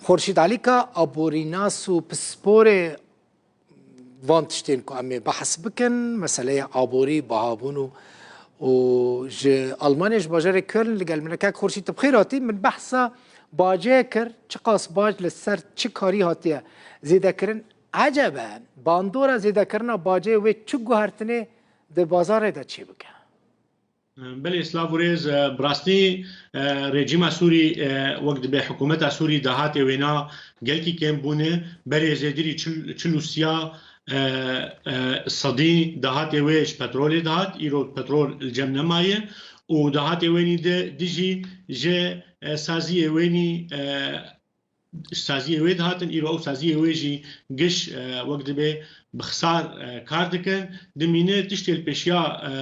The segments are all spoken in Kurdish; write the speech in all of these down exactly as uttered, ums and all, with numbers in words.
Xurşîd Alîka, aborînas û pisporê van tiştên ku em ê behs bikin, meseleya aborî, bihabûn û, û ji Almanya, ji bajarê Köln li gel min e. Kak Xurşîd, tu bi xêr hatî. Min behsa bacê kir, çiqas bac li ser çi karî hatiye zêdekirin. Ecebe bandora zêdekirina bacê wê çi guhertinê di bazarê de çêbike? Belê, silav û rêz. E, bi rastî, e, rejîma Sûrî, e, wek dibe hikûmeta Sûrî dahatê wêna gelkî kêm bûne. Berê zêdirî çil, çil û siya, e, e, sedî dahatê wê ji petrolê dihat. Îro petrol li cem nemaye û dahatê wênî di, dijî ji, e, saziyê wênî, e, ji saziyê wê dihatin, îro ew saziyê wê jî giş, e, wek dibe bi xisar, e, kar dikin. Dimîne tiştê li pêşiya, e,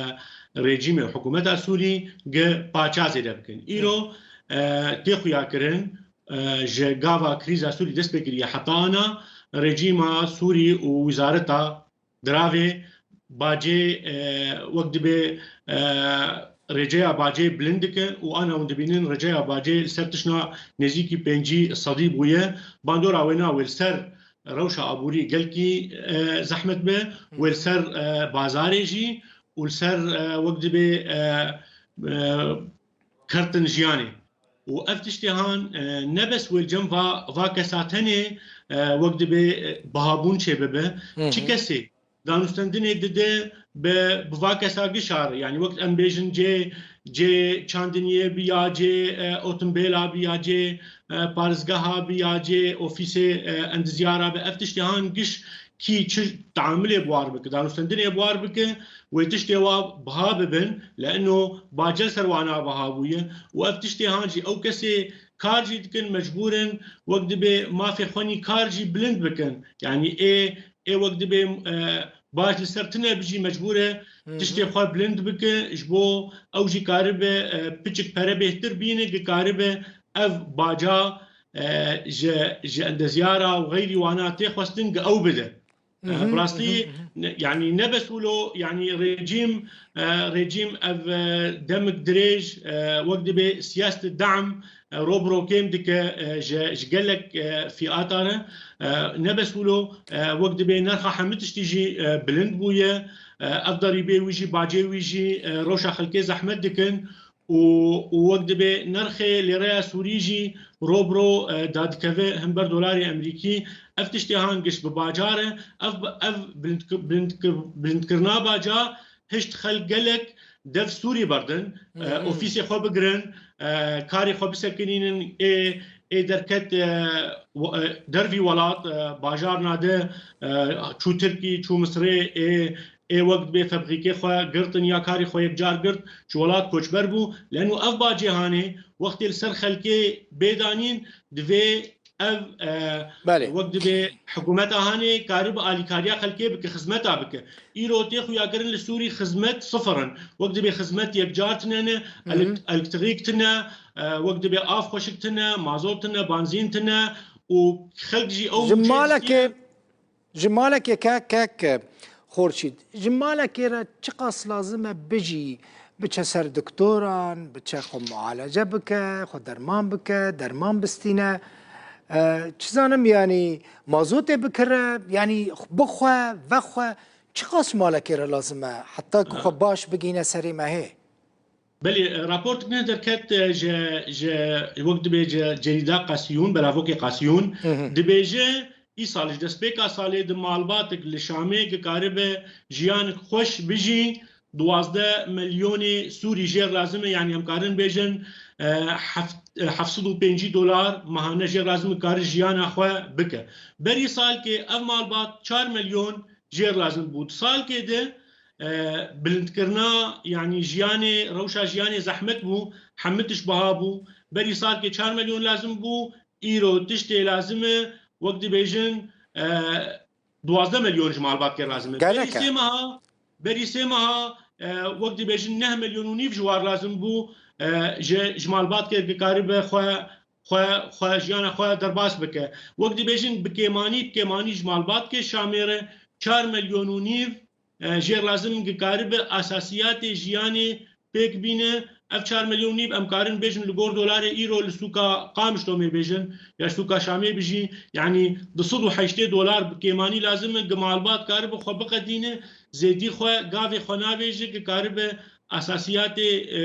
rejîmê û hikûmeta Sûrî gi paça zêde bikin. Îro, e, tê xuyakirin, e, ji gava krîza Sûrî dest pê kiriye heta ana, rejîma Sûrî û wizareta diravê bacê, e, wek dibe, e, rêceya bacê bilind dikin û ana hûn dibînin rêceya bacê li ser tişna nêzîkî pêncî sedî bûye. Bandora wêna wê li ser rewşa aborî gelkî, e, zehmet be, wê li ser, e, bazarê jî û li ser, e, wek dibe, e, e, kertin jiyanê. Û ev tiştê han, e, ne bes wê li cem va, va kesa tenê, e, wek dibe, e, bihabûn çêbibe. Çi kesê danûstendinê dide bi, bi va kesa gişa re. Yanî wek em bêjin cê, cê çandiniyê bi ya cê, e, otombêla bi ya cê, e, parêzgeha bi ya cê ofîsê, e, endizyara bi. Ev tiştê han giş kî çi teamilê bi war bike, danûstendinê bi war bike, wê tiştê wa biha bibin, li eno bacê li ser wana biha bûye û ev tiştê han jî ew kesê kar jî dikin, mecbûr in, wek dibe mafê xwe nî kar jî bilind bikin. Yanî ê, ê wek dibe, e, bac li ser tine bijî mecbûr e tiştê xwe bilind bike, ji bo ew jî karibe, e, piçik pere bêhtir bîne, gi karibe ev baca, e, ji, ji endezyara û xeyrî wana tê xwestin gi ew bide. E, bi rastî, ne, yanî ne bes wilo, yanî rejîm, e, rejîm ev, e, demik dirêj, e, wek dibe siyasete dam, e, ro bi ro kêm dike, e, ji, ji gelek, e, fîata re. E, ne bes wilo, e, wek dibe nerxa hemî tiştî jî, e, bilind bûye. E, ev derîbê wî jî, bacê wî jî, e, rewşa xelkê zehmet dikin. û, û wek dibe nirxê lêreya Sûrî jî ro bi ro, e, dadikeve hember dolarê Emerîkî. Ev tiştê han giş bi bacar e. Ev, ev bilindkir-, bilindkir-, bilindkirina baca hişt xelk gelek dev Sûrî berdin, e, ofîsê xwe bigirin, e, karê xwe bisekinînin, ê, ê derket, e, we-, e, dervî welat, e, bajar nade, e, çû Tirkî, çû Misirê, ê, ê wek dibê febrîkê xwe girtin ya karê xwe yekcar girt, ji welat koçber bû. Leno ev bacê hanê wextê li ser xelkê bê danîn, divê ev, e, Belê. wek dibê hikûmeta hanê karibe alîkariya xelkê bike, xizmeta bike. Îro tê xuyakirin li Sûrî xizmet sifir in. Wek dibê xizmet yekcar tine ne, Hı hı. elek-, elektrîk tine, e, wek dibê av xweşik tine, mazot tine, banzîn tine û xelk jî ew Ji mûçeyê malekê distîne. Ji malekê ke, kek Xorşîd, ji malekê re çiqas lazim e bijî, biçe ser doktoran, biçe xwe mualece bike, xwe derman bike, derman bistîne. E, çi zanim, yanî mazotê bikire, yanî bixwe, vexwe, çiqas ji malekê re lazim e, heta ku xwe baş bigîne serê mehê? Belê, e, raportek ne derket, e, ji, ji, wek dibê ji cerîda Qasiyûn, belavokê Qasiyûn, Hı hı. dibêje, îsal ji destpêka salê di malbatek li Şamê ki karibe jiyanek xweş bijî, duwazdeh milyonê Sûrî jêr lazim e, yanî em karin bêjin, e, heft-, e, heft sed û pêncî dolar mahane jêr lazim e, kare jiyana xwe bike. Berî salkê ev malbat çar milyon jêr lazim bû. Di salkê de, e, bilindkirina, yanî jiyanê, rewşa jiyanê zehmet bû, hemî tişt biha bû. Berî salkê çar milyon lazim bû, îro tiştê lazim e, wek dibêjin, e, duwazdeh milyon ji malbatkê lazim e. Gelek e. Berî sê meha, berî sê meha, e, wek dibêjin neh milyon û nîv ji war lazim bû, e, ji, ji malbatkê ki karibe xwe xwe, xwe, jiyana xwe derbas bike. Wek dibêjin bi kêmanî, bi kêmanî ji malbatkê Şamê re çar milyon û nîv, e, jê lazim in ki karibe esasiyatê jiyanê pêk bîne, Ev çar milyon nîv em karin bêjin li gor dolarê îro li sûka Qamişlo me bêjin ya sûka Şamê bijî, yanî du sed û heştê dolar bi kêmanî lazim in, gi malbat karibe xwe biqedîne, zêdî xwe gavê xwe navêje, ki karibe esasiyatê, e,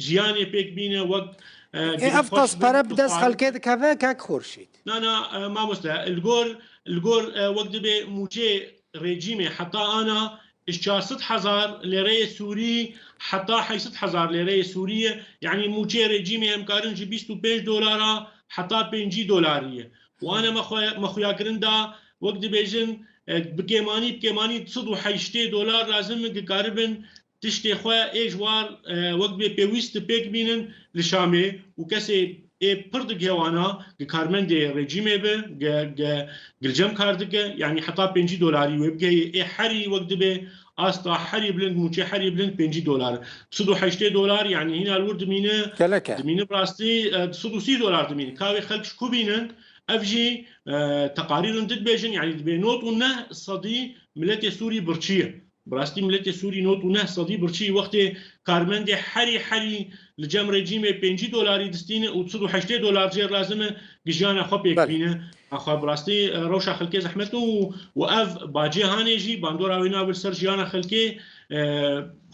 jiyanê pêk bîne, wek, e, Ê, girî ev xweş qas bin pere bi û dest xwarin. Xelkê dikeve, kek Xurşîd? Na, na, e, mamoste, li gor, li gor, e, wek dibe mûçê rejîmê heta ana ji çar sed hezar lêreyê Sûrî heta heyt sed hezar lêreyê Sûrî ye. Yanî mûçê rejîmê em karin ji bîst û pênc dolara heta pêncî dolarî ye. Û ana me xwe, me xuyakirin da, wek dibêjin, e, bi kêmanî, bi kêmanî du sed û heştê dolar lazim in, ki karibin tiştê xwe ê ji war, e, wek bê pêwîst pêk bînin li Şamê û kesê ê pir dighe wana, ki karmendê rejîmê bi, ge, ge, gilcem kar dike, yanî heta pêncî dolarî wê bigehê, ê herî wek dibe asta herî bilind, mûçê herî bilind pêncî dolar. Du sed û heştê dolar, yanî hîna li wir dimîne, Gelek e. Dimîne bi rastî, e, du sed û sî dolar dimîne. Ka wê xelk ji ku bînin, ev jî, e, teqarîrin di dibêjin, yanî dibê nod û neh sedî miletê Sûrî birçî ye. Bi rastî miletê Sûrî nod û neh sedî birçî, wextê karmendê herî herî li cem rejîmê pêncî dolarî distîne û du sed û heştê dolar jê lazim e, gi jiyana xwe pêk Belê. Bîne. Axwe bi rastî, e, rewşa xelkê zehmet û, û ev bacê hanê jî bandora wê nabe li ser jiyana xelkê, e,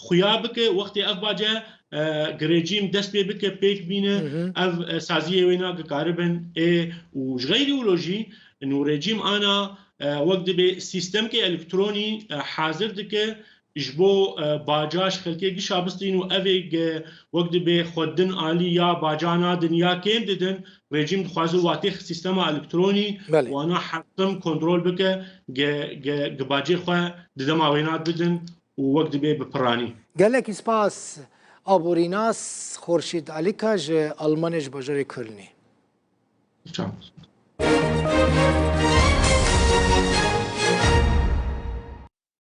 xuya bike. Wextê ev bace, e, gi rejîm dest pê bike, pêk bîne, Hı hı. ev, e, saziyê wê na gi karibin ê û ji xeyrî wilo jî nû rejîm ana, e, wek dibe sîstemkê elektronî, e, hazir dike, ji bo, e, baca ji xelkê gişa bistîn û evê ge-, wek dibe xwe din alî ya baca nadin ya kêm didin, rejîm dixwaze watê sîstema elektronî Belê. wana heqim kontrol bike, ge-, ge-, ge bacê xwe di dema wêna bidin û wek dibe bi piranî. Gelekî spas aborînas Xurşîd Alîka ji Almanê ji bajarê Kölnê. Çaw.